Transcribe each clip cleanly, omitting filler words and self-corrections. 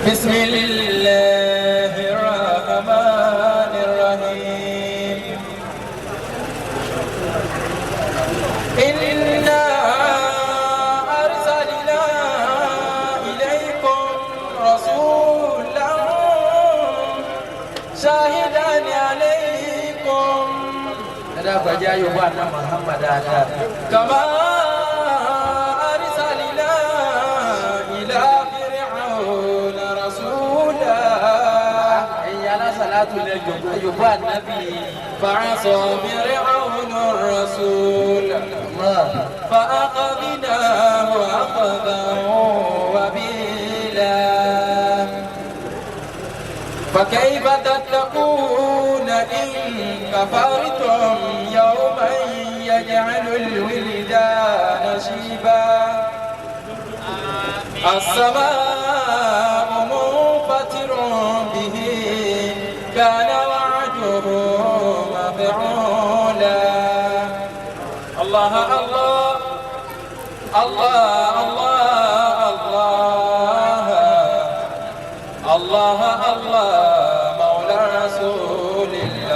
بسم الله الرحمن الرحيم. إنا أرسلنا إليكم رسولا شاهدا عليكم. Ẹ dákun, ẹ jẹ́ ayọ̀bọ̀ àná Muhammad dáadáa. كما أرسلنا إلى فرعون رسولا. Ẹ̀yin alásàlátù lẹ jòkó, ayọ̀bọ̀ ànábì. فعصى فرعون الرسول Allah. فأخذناه أخذا وبيلا. فكيف تتقون إن كفرتم يوما يجعل الولدان شيبا؟ السماء منفطر به، كان وعده مفعولا. الله الله الله الله الله الله الله مولى رسول الله. مولى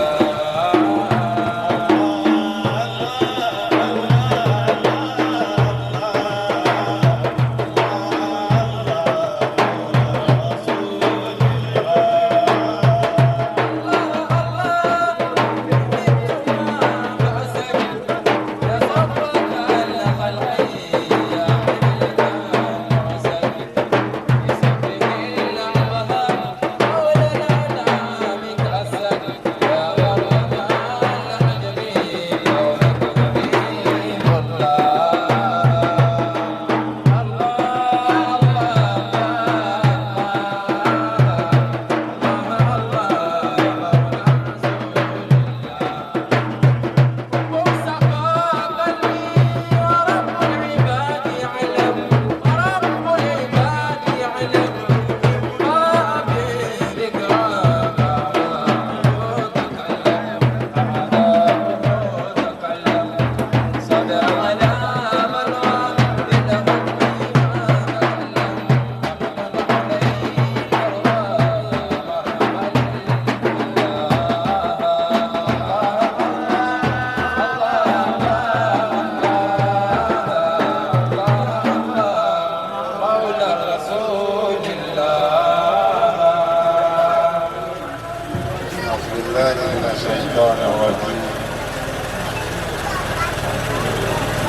رسول الله. أعوذ بالله من الشيطان الرجيم.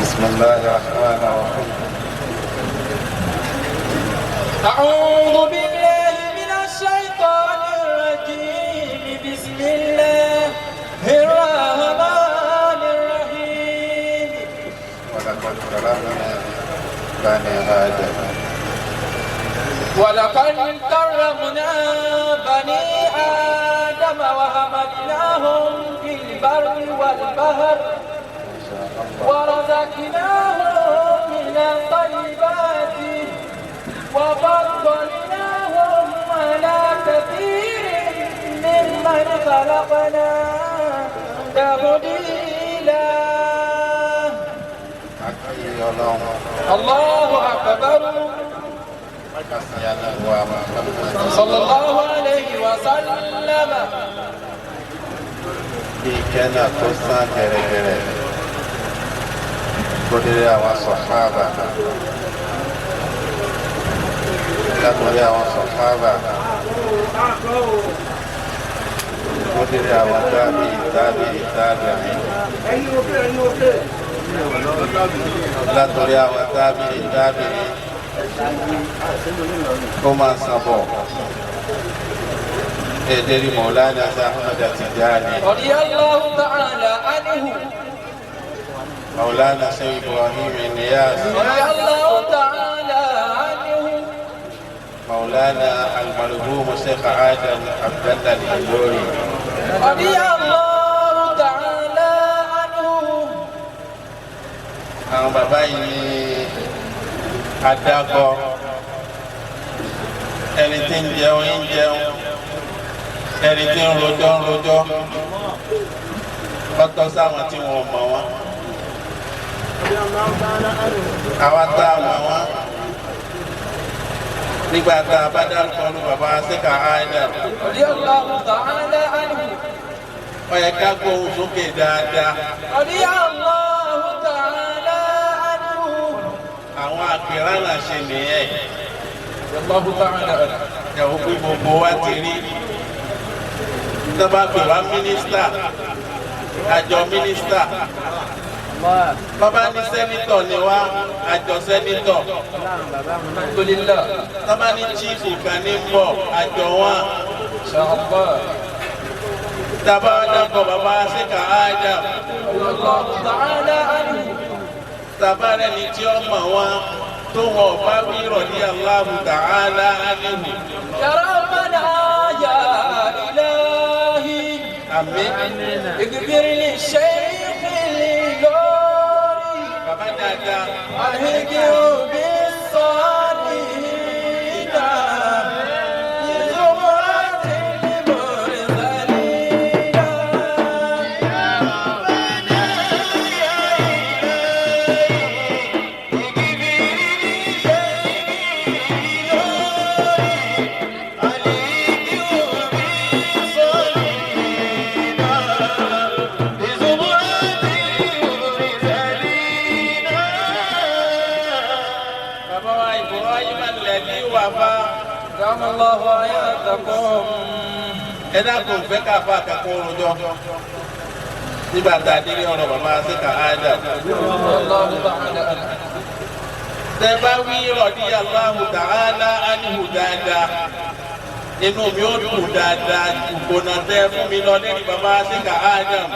بسم الله الرحمن الرحيم. أعوذ بالله من الشيطان الرجيم. بسم الله الرحمن الرحيم. ولقد كرمنا بني آدم. ولقد كرمنا بني آدم وحملناهم في البر والبحر ورزقناهم من الطيبات وفضلناهم على كثير ممن خلقنا تفضيلا. A kí Ọlọ́run. الله أكبر. Ká sì ànábì Muhammad. صلى الله عليه وسلم. Kí ìkẹ́ náà tó sán gẹ̀rẹ́gẹ̀rẹ́ kó délé àwọn sọ̀hábà, látòrí àwọn sọ̀hábà kó délé àwọn tábì tábì tábì, látòrí àwọn tábì tábì kó máa sàn bọ̀ èdèrí Mọ̀lánà Ahmad Tijani. رضي الله تعالى عنه. Mọ̀lánà Sheikh Ibrahim Niyas. رضي الله تعالى عنه. مولانا المرحوم شيخ آدم عبد الله الإيلوري. رضي الله تعالى عنه. Àwọn bàbá yìí ní adágọ́ ẹni tí ń jẹun ń jẹun, ẹni tí ń rojọ́ ń rojọ́, ọtọ́ sáwọn tí wọn mọ̀ wọ́n. Àwa tá a mọ̀ wọ́n, Nígbà tá a bá dárúkọ ọdún bàbá Sẹ́ka Adam. رضي الله تعالى عنه. Ó yẹ ká gbóhùn sókè dáadáa. رضي الله تعالى عنه. Àwọn àpèrànà ṣe nìyẹn. رضي الله تعالى عنه. Ẹ̀wọ̀n pé gbogbo wa ti rí. Tọ́ba pè wá mínísítà, àjọ mínísítà. Bàbá ní sẹ́nítọ̀ ni wá, àjọ sẹ́nítọ̀. الحمد لله. Tọ́ba ní chífù kan ní bọ̀, àjọ wọn. إن شاء الله. Tàbá dàpọ̀ bàbá Sẹ́ka Adam. رضي الله تعالى عنه. Tàbá rẹ̀ ni tí ó mọ̀ wọn tó wọn bá wí rọ̀lí Allahu ta'ala anhu. يا ربنا يا إلهي. Àmín. اغفر للشيخ الإداري. Bàbá dáadáa. ألهجه بالصالحين بزمرة المرسلين. Bàbá wa Ibrahim alladhi wafa. دام الله حياتكم. Ẹ dákun fẹ́ ká fa àkàkọ́ rojọ́. Nígbà tá a délé ọ̀rọ̀ bàbá Sẹ́ka Adam. رضي الله تعالى عنه. Tẹ bá wí rọ̀dí Allahu ta'ala anhu dáadáa. Inú mi ó dùn dáadáa. Ìgbóná tẹ fún mi lọ lẹ́yìn bàbá Sẹ́ka Adam.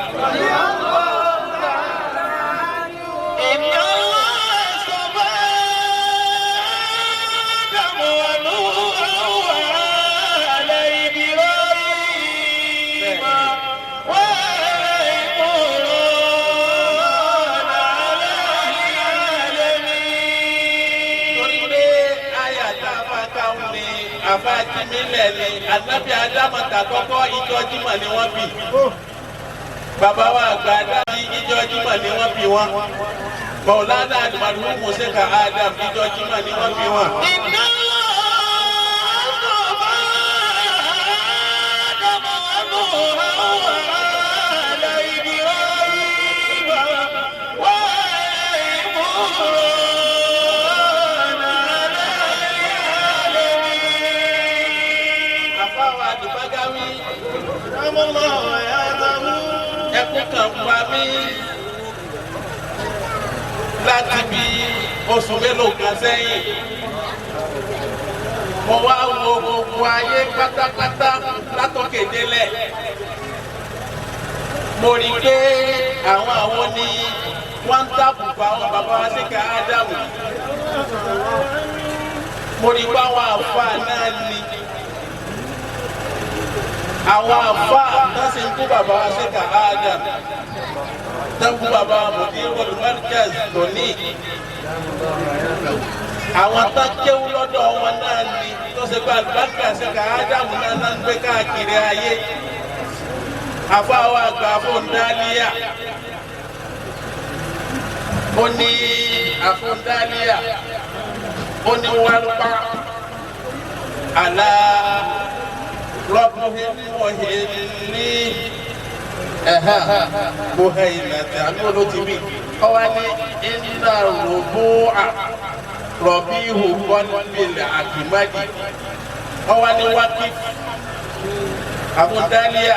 إن الله اصطفى آدم ونوحا وآل إبراهيم وآل عمران على العالمين. Torí pé àyà tá a máa káwọn ni àfa jímílẹ̀ ni ànábì Ádámù tàkọ́kọ́ ìjọ Jímọ̀ ni wọ́n bì. Bàbá wa àgbà Ádámù ìjọ Jímọ̀ ni wọ́n bí wọn. Mọ̀lánà àdùmàdùmù Sẹ́ka Adam ìjọ Jímọ̀ ni wọ́n bí wọn. إن الله اصطفى آدم ونوحا وآل إبراهيم وآل عمران على العالمين. Àfa wa àdùbágáwí رحم الله حياته. ẹkún kan pa mí láti bí oṣù mélòó kan sẹ́yìn. Mo wá wo gbogbo ayé pátápátá látòkè délẹ̀. Mo rí i pé àwọn ni wọ́n ń tàbùkù àwọn bàbá wa Sẹ́ka Ádámù. Mo rí i pé àwọn àfáà náà ni. Àwọn àfáà náà sì ń kú bàbá wa Sẹ́ka Ádámù. Tán kú bàbá wa Mudirul Markaz lónìí. Àwọn tán kéwú lọ́dọ̀ wọn náà ni tó ṣe pé àlùbáríkà Sẹ́ka Ádámù náà náà ń gbé káàkiri ayé. Àfáà wa àgbà àfọ̀ndálíyà. Ó ní àfọ̀ndálíyà. Ó ní wàlúpà àlá rọ́bùhìn mọ̀hìn ní buhainati àbí wọn ló ti wí. Ọwọ́ ní iná rògbò à rọ̀bì ihò kọ́nìlẹ̀ àkìmádì. Ọwọ́ ní wákìf àbúdálíà.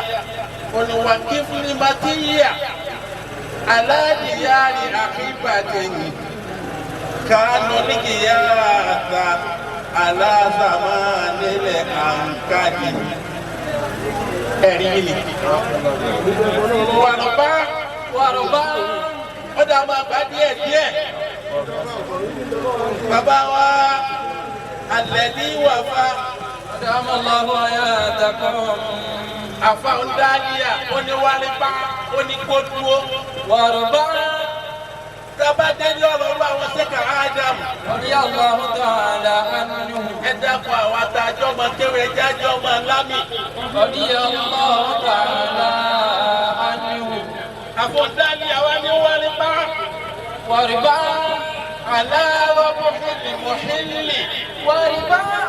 Ó ní wákìf ní matíyà aládìyárì àkíbàtẹ̀yìn kánú nígìyàtà aláàzàmá nílẹ̀ àǹkàdì. Ẹ̀rí mi ni. Wàrùbá وأربعة ó dá máa bá díẹ̀ díẹ̀. Bàbá wa alẹ́ ní wàfà أدام الله حياتكم. àfàwọn dálíà ó ní wálébá ó ní kó dúró. وأربعة Tábà délé ọ̀rọ̀ ọ̀rọ̀ àwọn Sẹ́ka Ádámù. رضي الله تعالى عنه. Ẹ dákun àwọn àtàjọ́ ọmọ kéwé jájọ́ ọmọ lámì. رضي الله تعالى عنه. Àfọ̀n dálíà wa ní wálébá. وأربعة Aláwọ̀ mọ̀hìnlì mọ̀hìnlì. وأربعة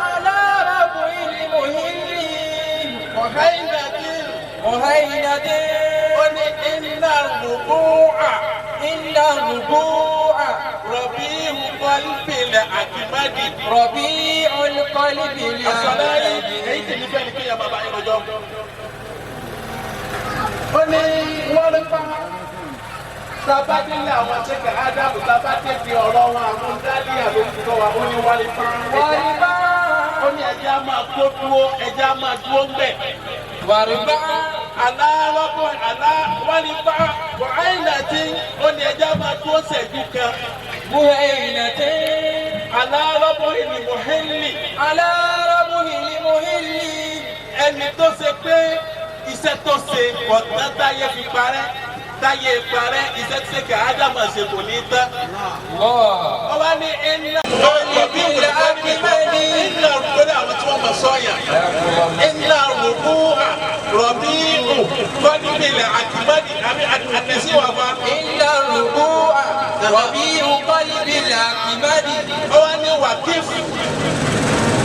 المهل mọ̀háìnàdì مهينة ó ní iná rúbúà إن الربوع rọ̀bì ìhùkọ́lùpìlẹ̀ àkìmádì. ربيع القلب Àsọ̀lá yìí الأحمد èyí tèmi fẹ́ ni kéèyàn bàbá yín rojọ́. Ó ní wọ́n rí pa tabadélé àwọn ṣẹ́kẹ̀ Ádámù tabadé ọ̀rọ̀ wọn àwọn dálíà ló ń kọ́ wa ó ní wọ́n rí pa. وربا Ó ní ẹjẹ́ á máa kó dúró ẹjẹ́ á máa dúró ń bẹ̀. وربا Alárọ́bọ̀ alá wọ́n rí pa wàhálà tí ó ní ẹjẹ́ á máa dúró ṣẹ́jú kan. مهينة Alárọ́bọ̀ ìlú على ربه المهل ẹni tó ṣe pé iṣẹ́ tó ṣe ọ̀tán táyé fi parẹ́ táyé parẹ́ iṣẹ́ tó ṣe kí ádámù ṣe kò ní tán. الله wọ́n wá ní iná rọ̀bì wùdí iná rúgbọ́dọ̀ àwọn tí wọ́n mọ̀ sọ́yà iná rúgbúhà rọ̀bì ìhù kọ́níbìlẹ̀ àtìmọ́dì àmì àtẹ̀síwá fa. إن الربوع ربيع قلب الأكمد wọ́n wá ní wàkífù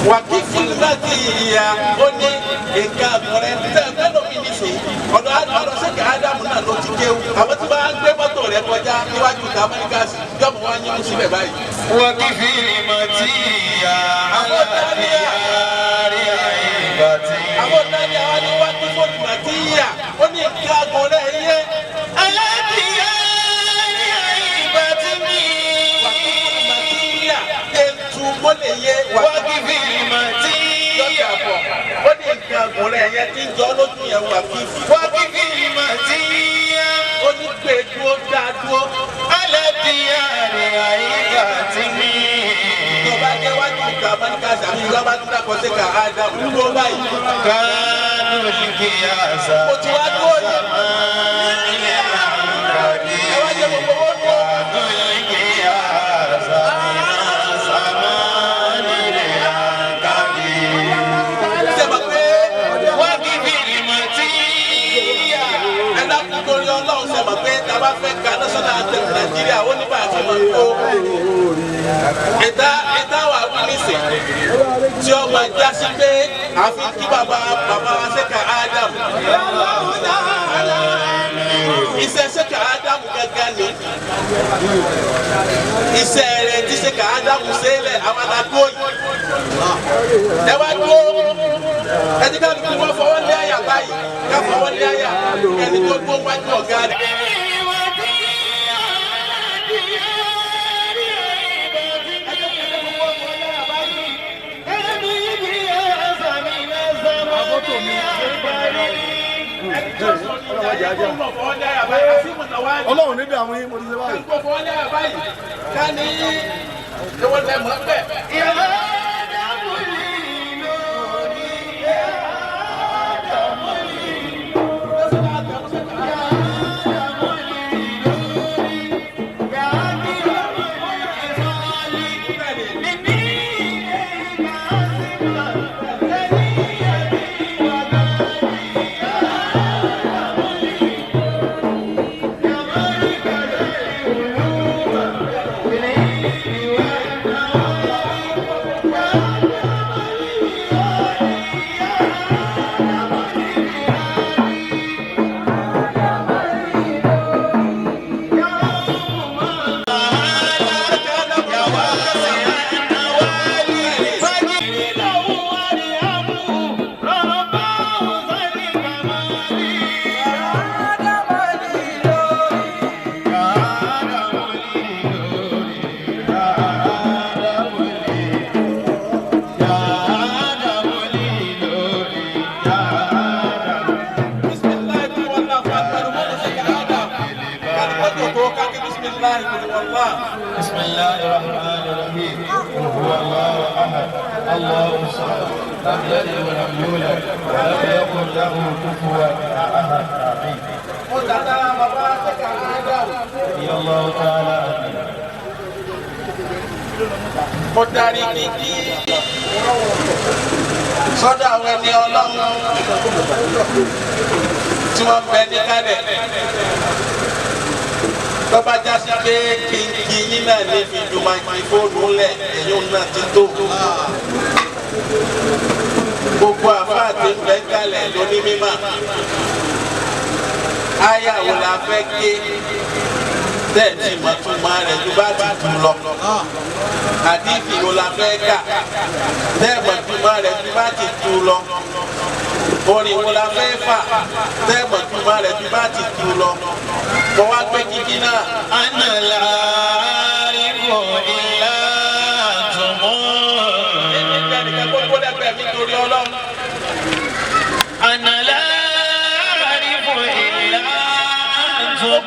wàkífù láti ìyá ó ní nǹkan àbọ̀rẹ́ tẹ́ ẹ fẹ́ lómi nísìnyí ọ̀dọ̀ ọ̀dọ̀ sẹ́kẹ̀ ádámù náà ló ti kéwù àwọn tí wọ́n á gbé mọ́tò rẹ kọjá níwájú ìta amẹ́ríkàsì yọ̀mù wá yín mú síbẹ̀ báyìí. وكفي المتيا على ديار عيبتي àwọn ọ̀dàní àwọn ni wàkífù màtíyà ó ní nǹkan àbọ̀rẹ́ yẹ على ديار عيبتي wàkífù màtíyà ètù mọ́lẹ̀ yẹ wàkífù وكفي المتيا yọ̀dà bọ̀ ó ní nǹkan àbọ̀rẹ́ yẹ tí ń jọ lójú yẹn wàkífù وكفي المتيا ó ní gbé dúró dá dúró. على ديار عيبتي tó bá jẹ́ wájú ìta amẹ́ríkàsì àbí ìjọba bá tún dàpọ̀ sí ká ádámù dúró báyìí. كانوا القياس Mo ti wá dúró yìí. Ẹ wá jẹ́ gbogbo owó dúró. Ṣé mọ̀ pé ẹ dákun torí Ọlọ́run ṣe mọ̀ pé tá a bá fẹ́ ka national anthem Nàìjíríà ó ní bá a ṣe máa kó. Ìta ìta wà wí nísìn tí ó máa já sí pé àfi kí bàbá bàbá wa ṣe ká Ádámù. Iṣẹ́ ṣe ká Ádámù gángan ni. Iṣẹ́ rẹ̀ ti ṣe ká Ádámù ṣe é lẹ̀ àwọn aládùúgbò yìí. Ẹ wá dúró ẹni ká lóko wọn fọwọ́ lé àyà báyìí ká fọwọ́ lé àyà ẹni tó dúró wájú ọ̀gá rẹ̀. Ọlọ́run ní dààmú yín mo ti ṣe báyìí. Kó fọwọ́ lé àyà báyìí ká ní ewo lẹ mọ́ bẹ́ẹ̀. بسم الله الرحمن الرحيم قل هو الله احد الله الصمد لم يلد ولم يولد ولم يكن له كفوا احد امين رضي الله تعالى عنه Mo darí kíkí sọ́dọ̀ àwọn ẹni ọlọ́run tí wọ́n bẹ ní kálẹ̀. Tọ́ba já sí pé kíkí yín náà lè fi ju máikrófóònù lẹ̀ ẹ̀yìn náà ti tó. Gbogbo àfáà tí ń bẹ kalẹ̀ lóní mímọ́. Aya wo la fẹ́ ké tẹ́ẹ̀tì mọ̀túnmọ́ rẹ̀ tó bá ti tù lọ. Àdìsí wo la fẹ́ kà tẹ́ẹ̀ mọ̀túnmọ́ rẹ̀ tó bá ti tù lọ. Orin wo la fẹ́ fà tẹ́ẹ̀ mọ̀túnmọ́ rẹ̀ tó bá ti tù lọ. Mo wá gbé kíkí náà. أنا لا أعرف إلا أنتم. Èmi bẹ́ẹ̀ nìkan gbogbo lẹ́gbẹ̀ẹ́ mi torí Ọlọ́run. أنا لا أعرف إلا أنتم.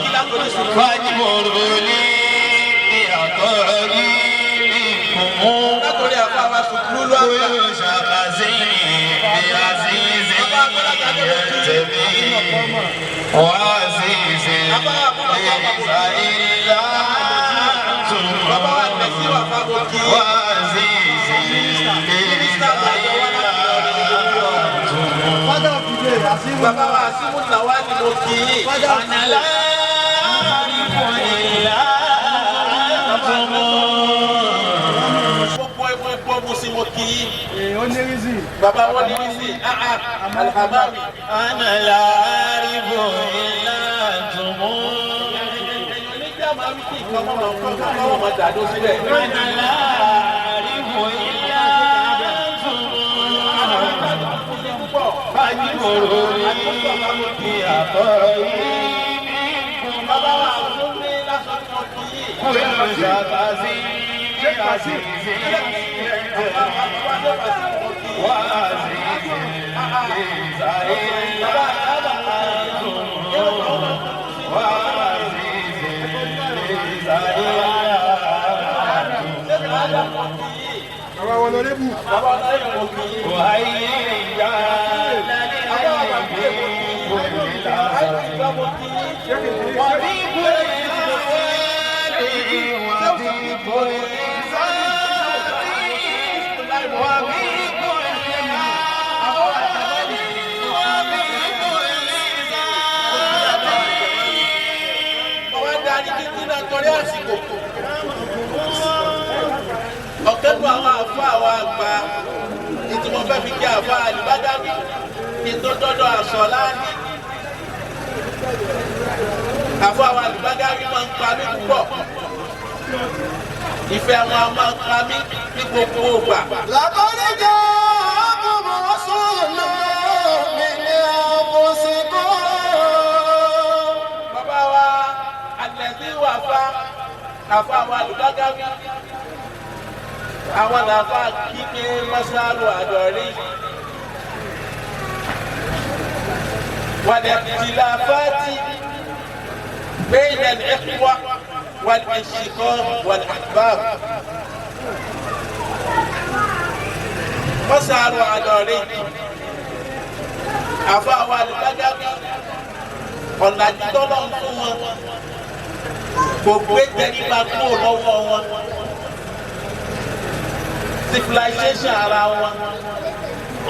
Kí lákòóso sùn. فاجبروا لي بعطائي منكم. Látòrí àfa wa sùkúrú lọ́wọ́. كل شخص بعزيز ينتمي وعزيز ليس إلا أنتم. Bàbá wa tẹ̀sí wà fáwọn kí. وعزيز ليس إلا أنتم. Bàbá wa Asimu Nàwa ni mo kí yín. أنا لا أعرف إلا أنتم. Gbogbo gbogbo mo sì mo kí yín. Bàbá wọn ní wíṣí. Alhamami. أنا لا أعرف إلا أنتم. Ẹ̀yin oníjà máa ń kí nǹkan mọ́ máa ń kọ́ kọ́ wọ́n máa dàdó sílẹ̀. أنا لا أعرف إلا أنتم. فاجبروا لي بعطائي منكم. Bàbá wa àwọn ní lásán ni mo kí yín. كل شخص بعزيز وعزيز ليس إلا أنتم. وعزيز ليس إلا أنتم. Bàbá wọn náà mo kí yín. وهيا للعين في كل لحظة وفي كل أحوال وفي كل ساعة وفي كل أحوال وفي كل ساعة. Bàbá darí títí náà torí àsìkò. Ọ̀kẹ́ nu àwọn àfọ àwọn àgbà tí mo fẹ́ fi kí àfọ àlùbádámì kí n tó dọ́dọ̀ àṣọ láàánú. Àfọ àwọn àlùbádámì máa ń pa mí púpọ̀. Ìfẹ́ wọn a máa ń pa mí ní gbogbo ìgbà. لقد جاءكم رسول من أنفسكم. Bàbá wa àlẹ́bí wà fa àfọ àwọn àlùbádámì. Àwọn làfà kígbe mọ́sálù àdọ̀rí. والاختلافات بين الإخوة والأشقاء والأحباب mọ́sálù àdọ̀rí. Àfọ àwọn àlùbádámì ọ̀làjú tọ́lọ̀ ń fún wọn kò gbé tẹríba kúrò lọ́wọ́ wọn civilization ara wọn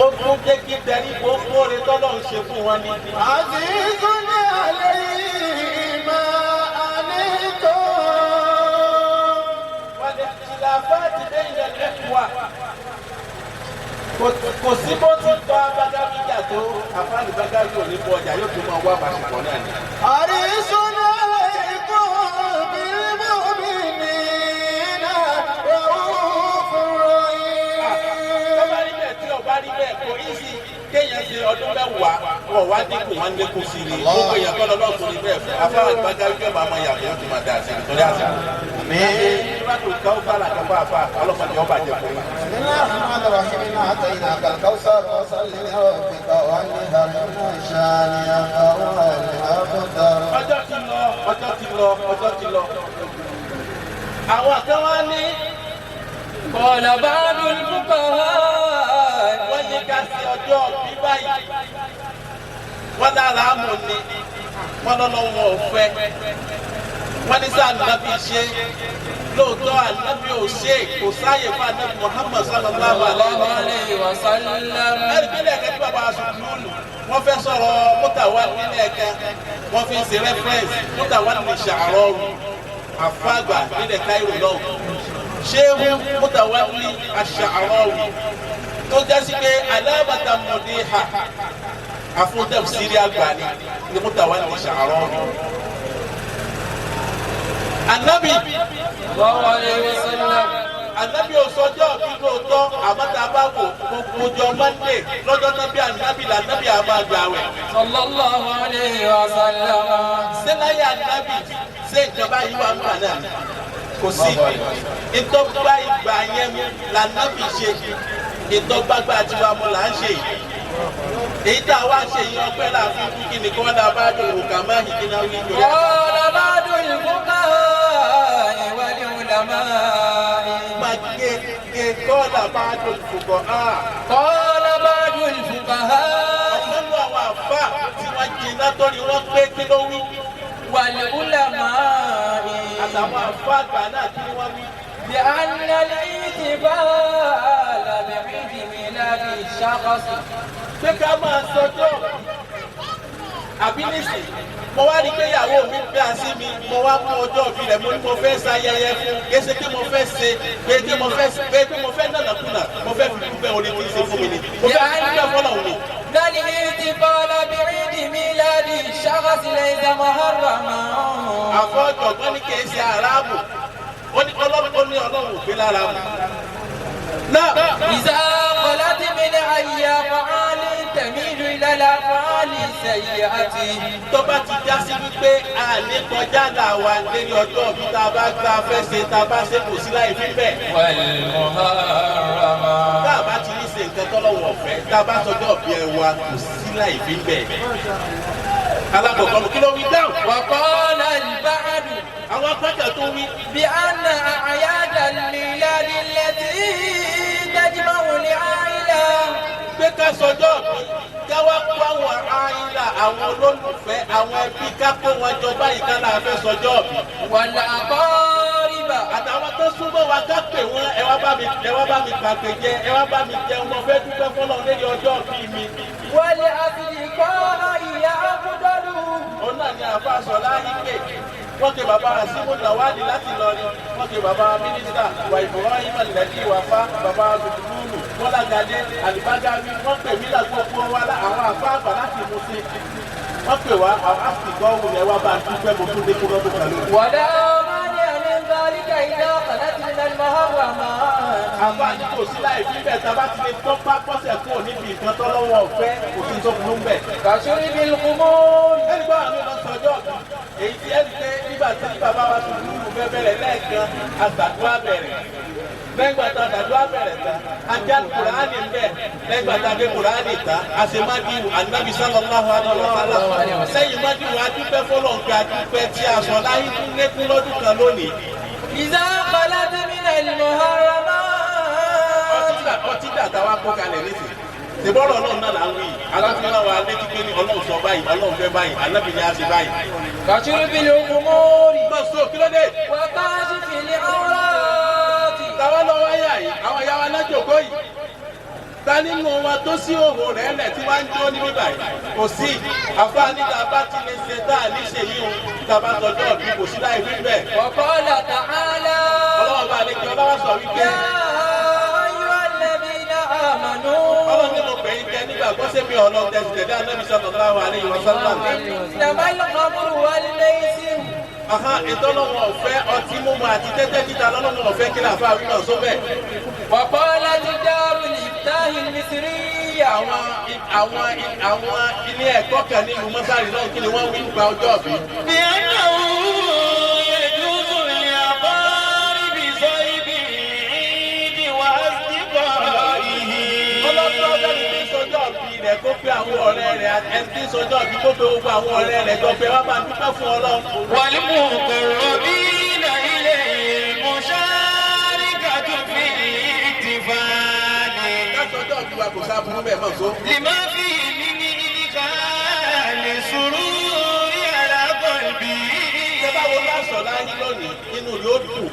ó tún jẹ́ kí tẹríba ó kóore tọ́lọ̀ ń ṣe fún wọn ni. عزيز عليه ما عنتم. والاختلافات بين الإخوة kò sí bó ti bá bágáwí jà tó àfáàní bágáwí ò ní bọ ọjà yóò tún máa wá àbàṣepọ̀ náà ni. حريص عليكم بالمؤمنين رؤوف tó bá رحيم. rí bẹ́ẹ̀ tí ọba rí bẹ́ẹ̀ kò í sí kéèyàn ṣe ọdún mẹ́wàá wọ̀ wá dínkù wọn lékún sí ni gbogbo èèyàn kọ́ lọ́lọ́ tó ní bẹ́ẹ̀ fún afáàní bágáwí yóò máa mọ ìyàtọ̀ yóò tún máa dà sí nítorí àsìkò. Ìbátò káwọ́ fàlà kẹfà àfà ọlọ́mọdé ọba jẹ fún yín. بسم الله الرحمن الرحيم. إنا أعطيناك الكوثر فصل لربك وانحر إن شانئك هو الأبتر. Ọjọ́ ti lọ, ọjọ́ ti lọ, ọjọ́ ti lọ. Àwọn kan wá ní قال بعض الفقهاء wọ́n ní ká sí ọjọ́ bí báyìí. Wọ́n lára àmọ̀ ni wọ́n lọ́lọ́ wọn ò fẹ́. Wọ́n ní sáà nàbí ṣe lóòótọ́ ànábì ò ṣe kò sáàyè fún ànábì Muhammad sallallahu الله alayhi wa عليه وسلم. ẹ̀rí pé lẹ́ẹ̀kan tí bàbá asùnúlù wọ́n fẹ́ sọ̀rọ̀ mọ́tàwá nílẹ̀ ẹ̀ka wọ́n fi ń ṣe rẹ́fẹ́rẹ́nsì mọ́tàwá ní ṣàrọ́ọ̀rù àfàgbà nílẹ̀ Cairo náà ṣéwù mọ́tàwá ní aṣàrọ́ọ̀rù Tó jásí pé alábàtà mọ̀dé ha àfúntẹ̀ sírí àgbà ni ní Mutawalli Sha'rawi. Ànábì Sallallahu alayhi wa sallam. Ànábì ò sọjọ́ bí lóòótọ́, àmọ́ tá a bá wò gbogbo ọjọ́ Monday lọ́jọ́ náà bí ànábì lànábì á máa gbààwẹ̀. Sallallahu alayhi wa sallam. Ṣé láyé ànábì ṣé ìjọba yìí wà nígbà náà? Kò sí. Ìtọ́gbà ìgbà yẹn mú lànábì ṣe, ìtọ́gbàgbà tiwa mu là ń ṣe yìí. Èyí tá a wá ṣe yìí ọpẹ́ láàfin kú kí ni kí wọ́n dá bá dùn òkà má yìí kí náà wí jọ. قال بعض الفقهاء والعلماء. Máa gé gé kọ́ọ̀là bá dùn fòkọ̀ á. قال بعض الفقهاء Ọ̀kan nínú àwọn àfáà tí wọ́n jiná tó ni wọ́n pé kí ló wí. والعلماء Àtàwọn àfáà àgbà náà kí ni wọ́n wí. بأن الاحتفال بعيد ميلاد الشخص Pé ká máa sọjọ́ àbí nísìn, mo wá rí i pé ìyàwó mi gbé àsí mi, mo wá mú ọjọ́ òbí rẹ̀, mo ní mo fẹ́ ṣayẹyẹ fún kéṣe pé mo fẹ́ ṣe pé pé mo fẹ́ pé pé mo fẹ́ nànàkúnà, mo fẹ́ fi dúpẹ́ orí tí ń ṣe fún mi ni, mo fẹ́ fi dúpẹ́ fọlọ́run ni. الاحتفال بعيد ميلاد الشخص ليس محرما. Àfọ ọ̀jọ̀gbọ́n ní kìí ṣe aráàmù, ó ní ọlọ́run, ó ní ọlọ́run ò gbé lára mu. Náà إذا خلت من أي أفعال تميل إلى الأفعال السيئة. Tó bá ti já sí wípé a ní kọjá là wà lérí ọjọ́ òbí tá a bá gbá fẹ́ ṣe tá a bá ṣe kò sí láì fi bẹ́ẹ̀. والمحرمة. Tá a bá ti ní ṣe nǹkan tọ́lọ́wọ̀ ọ̀fẹ́, tá a bá sọjọ́ òbí ẹ wa kò sí láì fi bẹ́ẹ̀. Alákọ̀ọ́kọ́ ló kí ló wí dáhùn. وقال البعض Àwọn akọ́jà tó wí بأن أعياد الميلاد التي تجمع العائلة pé ká sọjọ́ òbí ká wá kó àwọn àìlà, àwọn olólùfẹ́, àwọn ẹbí, ká kó wọn jọ báyìí ká láà fẹ́ sọjọ́ òbí. والأقارب Àtàwọn tó súnmọ́ wa ká pè wọ́n, ẹ wá bá mi, ẹ wá bá mi pàpè jẹ, ẹ wá bá mi jẹun, mo fẹ́ dúpẹ́ fọlọ́run lórí ọjọ́ òbí mi. والأصدقاء أفضل. Òun náà ni àfa sọlá ike wọ́n pe bàbá Asimu Lawali láti lọrin, wọ́n pe bàbá mínísítà wà Ibrahim Alẹ́dí Wàfá, bàbá Lùdùlù Bọ́lágadé Alibagawi, wọ́n pè mí là gbogbo wa àwọn àfa àgbà láti mú sí, wọ́n pè wá àwọn àsìkò òun ẹ̀ wá bá a dúpẹ́, mo tún dé kó lọ́dún kan lónìí. ولا مانع من ذلك إذا خلت من المحرمات. Àfa ní kò sí láì fi bẹ́ẹ̀ tá a bá ti lè tọ́ bá bọ́sẹ̀ kúrò níbi nǹkan tọ́lọ́wọ́ ọ̀fẹ́, kò sí tó burú bẹ́ẹ̀. كشرب الخمور. Ẹni bá àwọn ọmọ sọjọ́ èyí tí ẹni pé nígbà tí bàbá wa tó lùlù fẹ́ bẹ̀rẹ̀ lẹ́ẹ̀kan àtàdúrà bẹ̀rẹ̀, lẹ́gbà tá àtàdúrà bẹ̀rẹ̀ tán ajá kùránì ń bẹ̀, lẹ́gbà tá a dé kùránì tán àṣemádìwò ànábì sallallahu alaihi wasallam, lẹ́yìn mádìwò adúpẹ́ fọlọ́ǹkẹ́ adúpẹ́ tí a sọ láyé tún lékún lọ́dún kan lónìí. إذا خلت من المحرمات. Ọtí dàtà wa kó kalẹ̀ nísìnyí, ṣèbọ́rọ̀ ọlọ́run náà là ń wí yìí, aláfíà wa létí pé ní ọlọ́run sọ báyìí, ọlọ́run fẹ́ báyìí, ànábì ni a ṣe báyìí. كشرب الخمور Bọ́sọ̀ kí ló dé? وكشف العورات. Tàwa lọ wáyà yìí, àwọn ìyá wa lájòkó yìí. Ta nínú wọn tó sí òhò rẹ̀ lẹ̀ tí wọ́n ń jó ní bíbà yìí? Kò sí. Àfáàní tá a bá ti lè ṣe tá a ní ṣe yìí o, tá a bá tọjọ́ òbí kò sí láì wí bẹ́ẹ̀. وقال تعالى Ọlọ́run bá lè kí ọlọ́wọ́ sọ wípé يا أيها الذين آمنوا ọlọ́run ní mo pè é jẹ nígbà gbọ́sẹ̀ mi ọlọ́run tẹ̀sí tẹ̀lé Ànábì sallallahu alaihi wasallam. إنما الخمر والميسر Aha, ìtọ́lọ́wọ̀n ọ̀fẹ́ ọtí mímu àti tẹ́tẹ́ títa lọ́lọ́wọ̀n ọ̀fẹ́ kí láfa wíwọ̀n sóbẹ̀. وقالت دار الإفتاء المصرية Àwọn ilé ẹ̀kọ́ kan nílùú mọ́sálì náà kí ni wọ́n wí nípa ọjọ́ òbí. بأنه يجوز لأقارب صاحب العيد وأصدقائه. Ọlọ́pàá ọ̀gbẹ́ni tí ń sọjọ́ òbí rẹ̀ kó pé àwọn ọ̀rẹ́ rẹ̀, ẹni tí ń sọjọ́ òbí kó pé gbogbo àwọn ọ̀rẹ́ rẹ̀ jọ pé wọ́n máa dúpẹ́ fún Ọlọ́run. والمقربين إليه المشاركة في الاحتفال. Ká sọjọ́ òbí wa kò sáburú bẹ́ẹ̀ mọ̀ só. لما فيه من إدخال السرور على قلبه. Ṣé báwo lásọ̀ láyé lónìí nínú rẹ̀ ó dùn,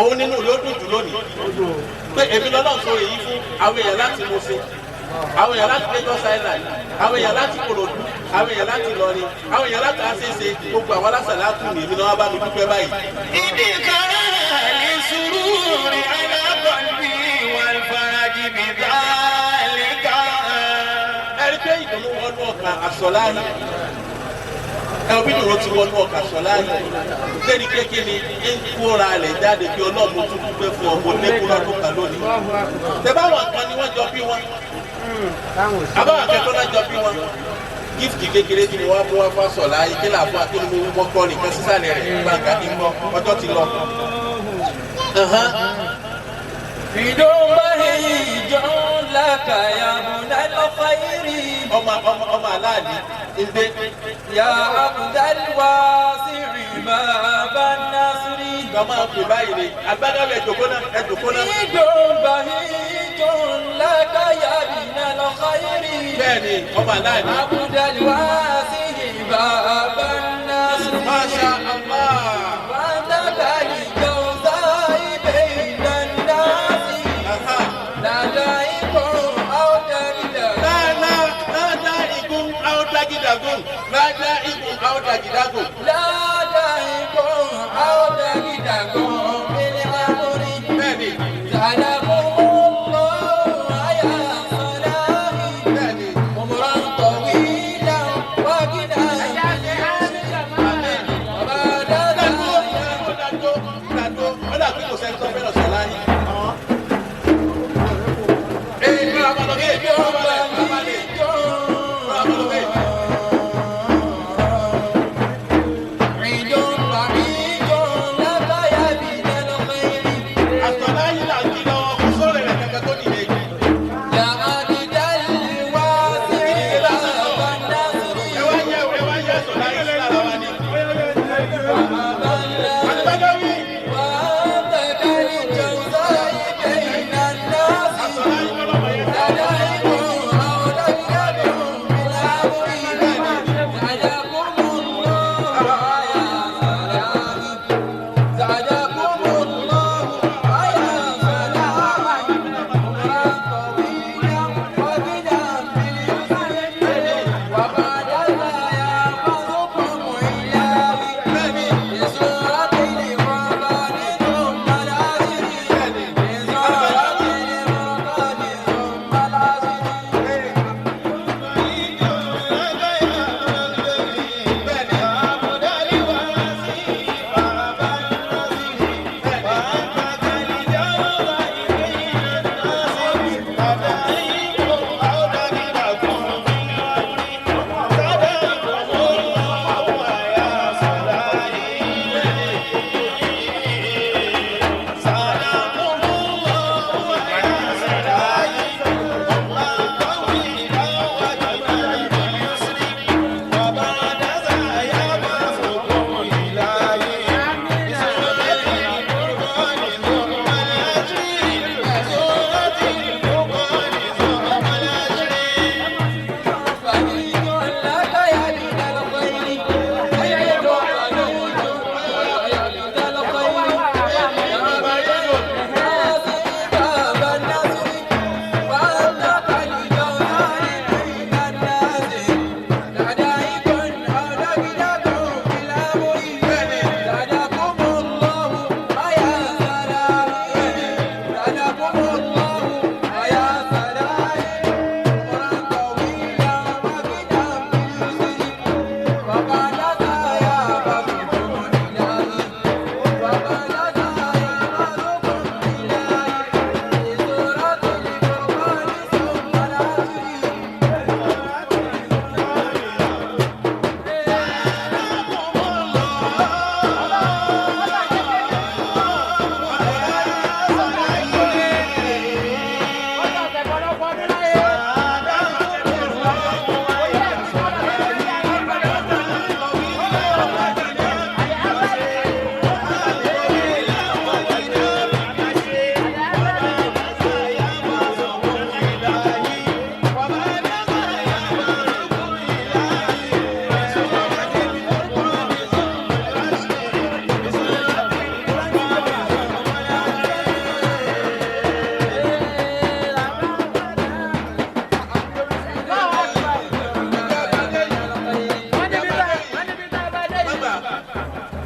òun nínú rẹ̀ ó dùn jù lónìí. Pé èmi lọ́lọ́run sọ èyí fún àwọn èèyàn láti Mùṣín, àwọn èèyàn láti Lagos Island, àwọn èèyàn láti Kòròdú, àwọn èèyàn láti Ìlọrin, àwọn èèyàn láti Àṣẹṣe, gbogbo àwọn alásàlátù ní èmi náà wá bá mi dúpẹ́ báyìí. إدخال السرور على قلبي والفرج بذلك. ọkàn àsọláyé. Ẹ òbí dùn ó ti wọnú ọkàn àsọláyé. Lẹ́ni kékeré ń kóra rẹ̀ jáde kí Ọlọ́run tún dúpẹ́ fún ọmọ lẹ́kún lọ́dún kan lónìí. Tẹ̀báwọn kan ni wọ́n jọ bí wọn. Àbáwọn akẹ́kọ̀ọ́ náà jọ bí wọn. Gift kékeré tí mo wá mú wá fún àsọláyé kí làbọ̀ àti mo mọ́ kọ́ nìkan sísàlẹ̀ rẹ̀ gbàǹgà kí n bọ́ ọjọ́ ti lọ. Ọmọ ọmọ ọmọ aláàlí ń dé. يا عبد الواسع باب النصر. Ká máa pè báyìí ni agbádá ẹ jòkó náà, ẹ jòkó náà. عيد بهيج لك يا ابن الخير. Bẹ́ẹ̀ni, ọmọ aláàlí. عبد الواسع باب النصر. Masha Allah. وأنت كالجوزاء بين الناس. لا دائق أو دلدل. Láàlá láàdá igun áódágídàgùn, láàdá igun áódágídàgùn. لا دائق أو دلدل في الأمر. Bẹ́ẹ̀ni. سلامه الله يا صلاحي. Bẹ́ẹ̀ni. عمرا طويلا وغنى وبعد Dàdó ذلك dàdó dàdó, ó dà pé kò sẹ́ni tó fẹ́ràn sọ láyé. Ee, kí ló máa lọ bẹ́ẹ̀? Kí ló máa lọ bẹ́ẹ̀? Kí ló máa lọ bẹ́ẹ̀? عيد بعيد لك يا ابن الخير. Àsọ̀láyé là ń kí lọ́wọ́, kò sọ̀rọ̀ rẹ̀ kankan tó dìde. يا عبد الواسع باب النصر. Ẹ wá yẹ, ẹ wá yẹ àsọ̀láyé sí lára wa ni. Àdìbágáwí. وأنت كالجوزاء بين الناس. Àsọ̀láyé kọ́lọ́mọ yẹn. لديكم أو لديكم بالأمر. سعدكم الله يا سلام، سعدكم الله يا سلام، عمرا طويلا وغنى باليسر، وبعد ذا يأخذكم إلهي بسورة الفرقان ثم العصر، بسورة الفرقان ثم العصر. فريد لك يا ابن الخير، عيد فريد يا ابن الخير، يا عبد الناصر باب النصر، وأنت كالجوهر بين الناس، لديكم أو لديكم في الأمر. سعدكم الله يا سلام، سعدكم الله يا سلام، عمرا طويلا وغنى باليسر، وبعد ذا يبعثكم إلهي، وبعد ذا يبعثكم إلهي بسورة الفرقان ثم العصر.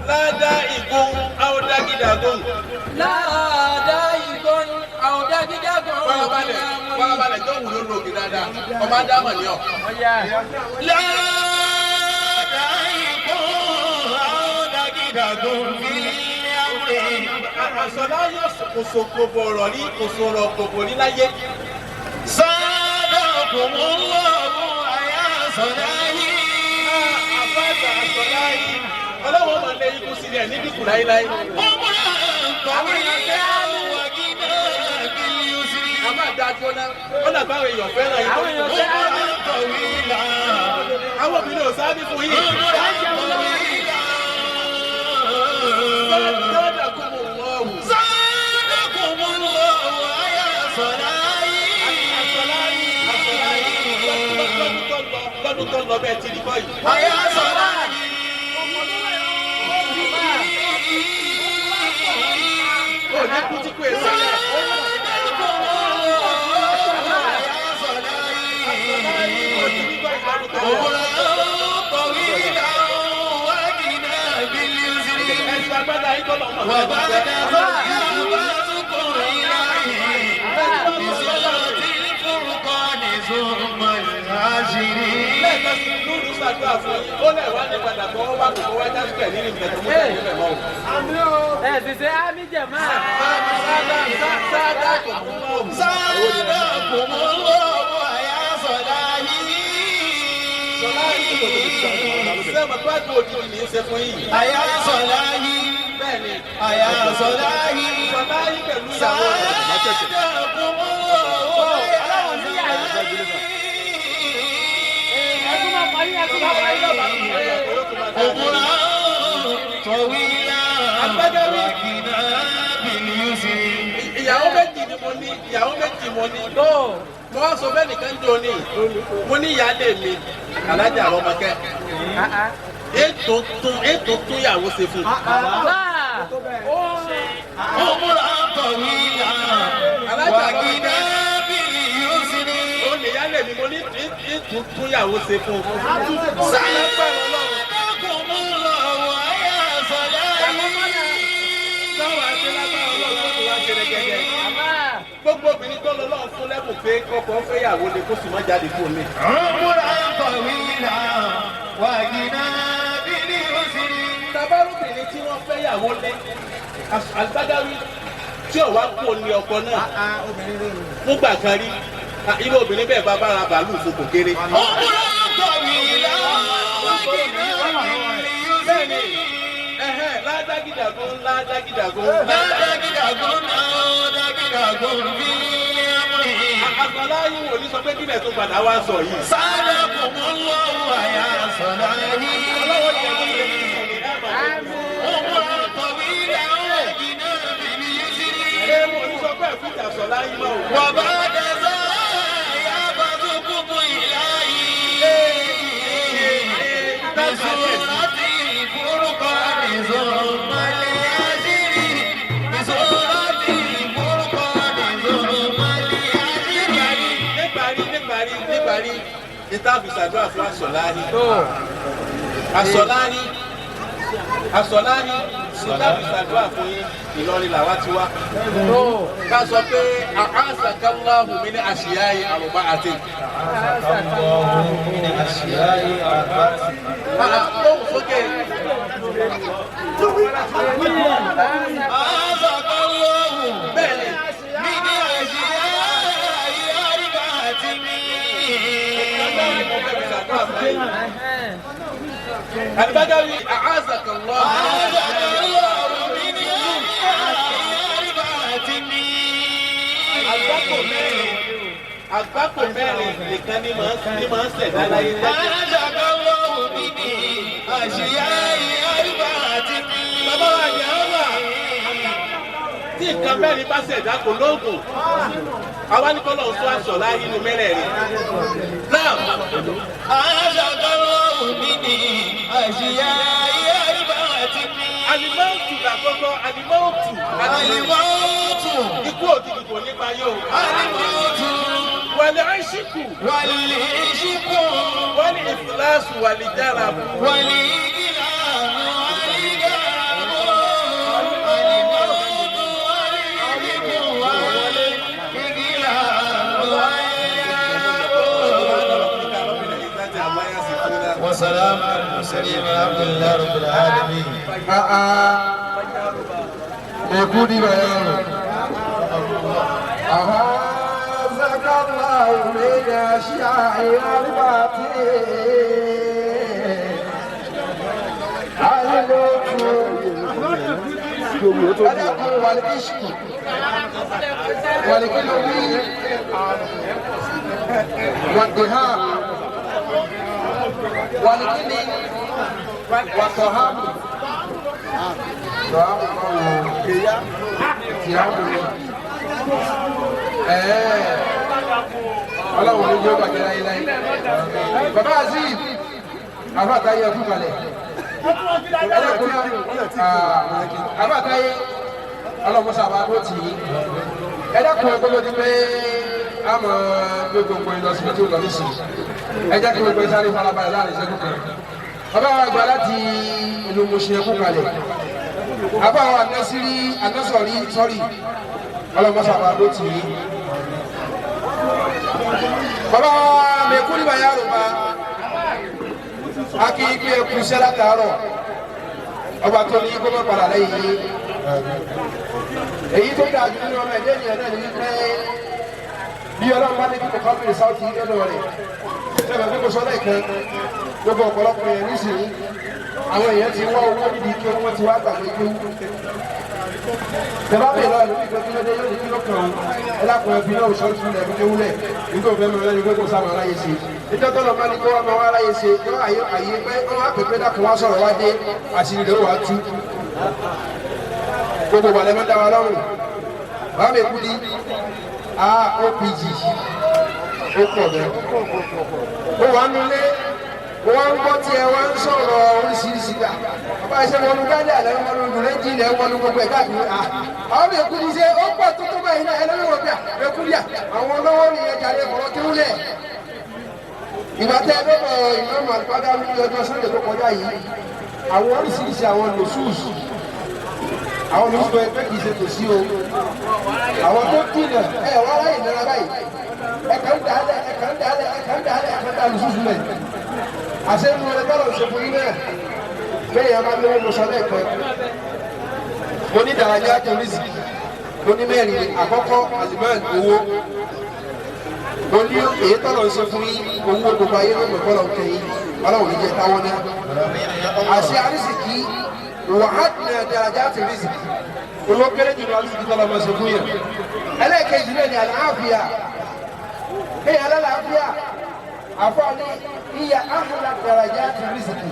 Ládá igun áódágídàgùn. لا دائق أو دقدق. Farabalẹ̀ farabalẹ̀ tó wù ló lò kí dáadáa. dáadáa ọmọ Ádámọ̀ ni ọ. Àsọlá yóò kòsòkò bọ̀rọ̀ ní kòsòrò kòkò ní láyé. Àfáàgbà àsọlá yìí ọlọ́wọ́ máa lé ikú sílẹ̀ níbi kù láéláé. A máa da jóná, ó dàgbà àwọn èèyàn fẹ́ràn yìí. Àwọn èèyàn fẹ́ràn Àwọn obìnrin ò sáábì fún yìí. Sọ́dà kò mọ̀ wọ́n wù. Lọ́dún tó lọ bẹ́ẹ̀ ti rí báyìí. Ó ní kú tí kò èso rẹ̀. Ó ti rí báyìí lọ́dún tó lọ. Ẹ̀sùn agbádá yìí kọ́ lọ́mọ. وبعد ذلك إلهي بسورة الفرقان ثم العاشرين. Lẹ́ẹ̀kan sí lóru ṣàdúrà fún yín. Ó lẹ̀ wá ní padà kọ́ wá kò wá jásùkẹ̀ nínú ìgbà tó mú ìgbà tó mọ̀. Ẹ sì ṣe ámì jẹ̀má. Sáádà kò mú mọ́ òun. زادكم الله يا صلاحي. Sọlá yìí kò tó sẹ́wọ̀n tó àgbo òdì ní í ṣe fún yìí. يا صلاحي. Bẹ́ẹ̀ni, يا صلاحي. sọlá yìí pẹ̀lú ìyàwó rẹ̀. زادكم الله يا صلاحي. Ẹkún máa parí, ẹkún máa parí lọ́ba. عمرا طويلا وكنا باليسر. Ìyàwó méjì ni mo ní, ìyàwó méjì mo ní. Mo wá sọ bẹ́ẹ̀ nìkan jò ní. Mo ní ìyáálé mi, Alájà Rọ́mọkẹ́. Ètò tún ètò tún ìyàwó ṣe fún un. عمرا طويلا Alájà وكنا Rọ́mọkẹ́. باليسر. Ó ní ìyáálé mi, mo ní ètò tún ìyàwó ṣe fún un. زادكم الله يا صلاحي. Sáwọn àti lágbára Ọlọ́run tó wá ṣe rẹ́gẹ́dẹ́. Gbogbo obìnrin tó lọ lọ́wọ́ fún lẹ́bùn pé kọ́kọ́ fẹ́yàwó lè kó sì má jáde fún mi. عمرا طويلا وكنا باليسر. Tabarobìnrin tí wọ́n fẹ́yàwó lé Àgbádáwí tí ò wá kú ní ọkọ náà fúngbà kan rí irú obìnrin bẹ́ẹ̀ bá bára bàálù fún kò kéré. عمرا طويلا وكنا Bẹ́ẹ̀ni, باليسر. ẹ̀hẹ́n, ládágídàgún ládágídàgún. Àgbàlá yìí wò ní sọ pé kílẹ̀ tó padà wá sọ yìí. Ọlọ́wọ́ jẹ́ kó lè fi sùn ní ẹ̀bà. Ṣé mo ní sọ pé ẹ̀fíjà sọ láyé mọ́ o? وبعد ذا يبعثكم إلهي بسورة الفرقان ثم اليسر. بسورة الفرقان ثم اليسر. Níparí níparí níparí ìta fi ṣàdúrà fún Àsọ̀láhí. Àsọ̀láhí Àsọ̀láhí ìta fi ṣàdúrà fún yín Ìlọrin làwa ti wá. Ká sọ pé àhásàkálláhù mi ní àṣìyáyé àrùbá àti. Lóhùn sókè. أعزك الله Bẹ́ẹ̀ni, من أشياء أربعة. ọlọ́run mo fẹ́ fi ṣàdúrà fún yín. Àlùbádáwí àhásàkálláhù. أعزك الله من أشياء أربعة. Àgbákò mẹ́rin àgbákò mẹ́rin nìkan ni màá ń ṣẹ̀dá láyé lẹ́jẹ̀. أعزك الله من أشياء أربعة. Bàbá wa yà á wà. Tí nǹkan mẹ́rin bá ṣẹ̀dá kò lóògùn. Àwa ní kọ́lọ̀ ń sọ aṣọ láyé inú mẹ́rẹ̀ẹ̀rin. Náà أعزك الله من أشياء أربعة. alimọ́ọ̀tù làkọ́kọ́ alimọ́ọ̀tù الموت. ikú òjijì kò ní pa yóò. الموت. Wàlẹ̀ àìsíkù والعشق. wàlẹ̀ ìfúláṣù wàlẹ̀ jára. والإله والإله. الموت والعشق والإله والإله. وسلام على المرسلين والحمد لله رب العالمين. Mekudi bayaro. أعاذك الله من أشياء الباطل. الموت والعشق والقلب والذهاب والكل والطعام ọlọ́run ló jẹ́ ó bàjẹ́ láyéláyé. Bàbá Azeez àfàtàyé ẹkú kalẹ̀ àfàtàyé ọlọ́mọṣà bá tó tì í. Ẹ dákun ẹ gbọ́dọ̀ di pé a mọ̀ gbogbo ẹ lọ síbi tí ó lọ nísìnyí. Ẹ jẹ́ kí gbogbo ẹ sáré farabalẹ̀ láàrin ìṣẹ́jú kan. Bàbá wa gba láti ìlú Mùṣín ẹkú kalẹ̀. Àbá wa anásírí anásọ̀rí sọ́rí ọlọ́mọṣà bá tó tì í. Bàbá wa mẹkúrì bá yàrá akíkí ẹkú iṣẹ́ látàárọ̀ ọba tó ní kó má padà lẹ́yìn yìí. Èyí tó dáa jù nínú ọmọ ẹ̀dẹ́ ènìyàn náà ní wípé bí ọlọ́run bá ní kíkọ́ kábìrì sáwọ́tì lọ́dọ̀ rẹ̀ sẹ́fẹ̀ pé kò sọ lẹ́ẹ̀kan gbogbo ọ̀pọ̀lọpọ̀ yẹn nísìnyí àwọn èèyàn ti wá owó nídìí kí wọ́n ti wá gbàgbé kí wọ́n. Tẹ̀bá bèèrè lọ́wọ́ lórí ìgbẹ́ kílódé yóò ní kíló kan ẹ lákùn ẹbí náà sọ́ọ́ tún lẹ̀ fi kéwúlẹ̀ nígbà òfin mi lẹ́nu pé kò sáwọn aráyé ṣe. Ìjọ tó lọ bá ní kó wá máa wá aráyé ṣe yọ àyè àyè pé wọ́n á pèpè dákun wá sọ̀rọ̀ wá dé àṣírí rẹ̀ wá tú. Gbogbo wà lẹ́mọ́ dá wa lọ́rùn. Bàbá mi kú ní AOPG ó pọ̀ bẹ́ẹ̀. Mo wà nulẹ̀ wọ́n ń gbọ́ tiẹ̀ wọ́n ń sọ̀rọ̀ oríṣiríṣi gbà. Bàbá iṣẹ́ wọn lu gáàdì àlẹ́ wọn lu dùrẹ́jì ilẹ̀ wọn lu gbogbo ẹ̀ káàkiri. Àwọn mi kú ní ṣe ó pọ̀ tuntun báyìí náà ẹlẹ́wọ̀n wọ̀ bíà ẹkú díà àwọn olówó nìyẹn jàre ọ̀rọ̀ kéwúlẹ̀. Ìgbà tẹ́ ẹ bẹ́ bọ̀ ìmọ̀ọ́mù àlùfáàdá ní ọjọ́ Sunday tó kọjá yìí, àwọn oríṣiríṣi àwọn lòṣùṣù àwọn lòṣùṣù ẹgbẹ́ kìí ṣe tòsí o. Àwọn tó dìnà ẹ wá láyè nira báyìí. Ẹ̀ka ń dàálẹ̀ ẹ̀ka ń dàálẹ̀ ẹ̀ka ń dàálẹ̀ ẹ̀ka ń dàálẹ̀ lòṣùṣù lẹ̀. Àṣẹ inú rẹ bọ́lọ̀ ṣe fún yín náà bẹ́ẹ̀ yẹn máa lówó mọ̀ṣọ́ lẹ́ẹ̀kan. Mo ní dàrájà tó rísìkì, mo ní mẹ́rin àkọ́kọ́ alimán owó. Mo ní èyí tọ́lọ̀ ṣe fún yín owó gbogbo ayé ló mọ̀ bọ́lọ̀ ń kẹ́yìn ọlọ́run ní jẹ́ táwọn náà. Àṣẹ àrísìkì wàhádìnà dàrájà tó rísìkì owó kéré jùlọ àrísìkì tọ́lọ̀ mọ̀ ṣe fún yẹn. Ẹlẹ́ẹ̀kejì náà ni àlàáfíà. Bẹ́ẹ̀ alálàáfíà àfọ̀ní iya ahla darajati riziki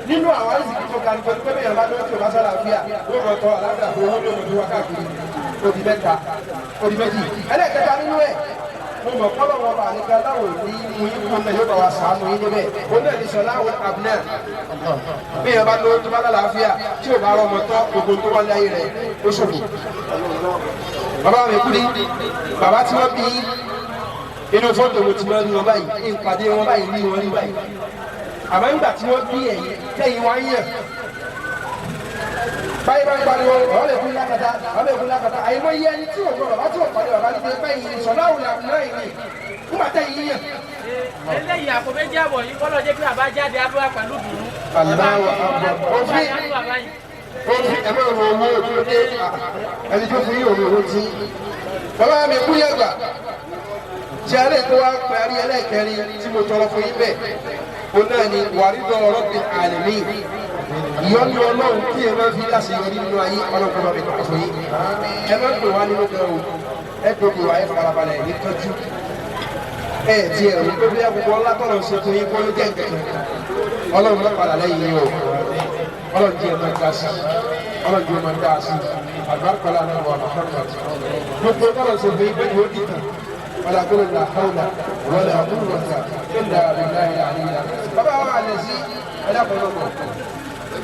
nínú àwọn riziki tó ga nípa pé bẹ́ẹ̀ bá lọ́wọ́ tí o bá sálàáfíà yóò mọ̀ tọ́ àlàáfíà fún owó ní òmùdí wá káàkiri odi mẹ́ta odi méjì ẹlẹ́ẹ̀kẹta nínú ẹ̀ mo mọ̀ kọ́lọ̀ wọn bá àlejò aláwọ̀ ní mú yín kú mẹ́ yóò bá wa sàánú yín níbẹ̀ ó náà ní sọ láwọn abúlé bẹ́ẹ̀ bá lọ́wọ́ tó bá lálàáfíà tí o bá rọmọ tọ́ gbogbo tó wá láyé rẹ̀ ó ṣòfò. Bàbá mi kú ní bàbá tí wọ́n bí inú fọ́tò mo ti máa ń rí wọn báyìí ìpàdé wọn báyìí rí wọn rí báyìí àmọ́ nígbà tí wọ́n bí ẹ̀yìn tẹ̀yìn wá ń yàn báyìí báyìí pariwo bàbá mi kú lákàtà bàbá mi kú lákàtà àyìnbó yẹ ẹni tí òun bàbá tí òun pàdé bàbá ní pé báyìí sọ̀rọ̀ àwọn àbúrò yìí nígbà tẹ̀yìn yàn. Eléyìí àpò méjì àbọ̀ yìí kọ́lọ̀ jẹ́ pé àbá jáde àdúrà pẹ̀lú dùnú. Allahu Akbar. Òfin òfin ẹ̀ máa rọ owó òdúró dé ẹni tó fún yín òun òun ti. Bàbá mi kú yàgbà tí alẹ́ tó wá parí ẹlẹ́kẹrin tí mo tọrọ fún yín bẹ́ẹ̀ o náà ni wàrídọ̀ Rabbil Alamin ìyọ́nú ọlọ́run tí ẹ máa fi láṣeyọrí nínú ayé ọlọ́run bá mi tọrọ fún yín. Ẹ má pè wá nínú gan o, ẹ gbogbo wa ẹ farabalẹ̀ ní tọ́jú ẹ ti ẹ rò pé bí agbègbè ọlá tọrọ ṣe fún yín kọ́ ló jẹ́ nǹkan ọlọ́run ló padà lẹ́yìn yín o. Ọlọ́run jẹ́ ẹ máa dá sí, ọlọ́run jẹ́ ẹ máa dá sí. Àgbàkọ́lá náà wà Muhammad gbogbo tọrọ ṣe fún yín pé yóò dìtàn wala kúrò la hawla wala quwwata illa billahi al-ali al-azim. Bàbá wa àlẹ́ sí ẹ̀dá pẹ̀lú ọkọ̀.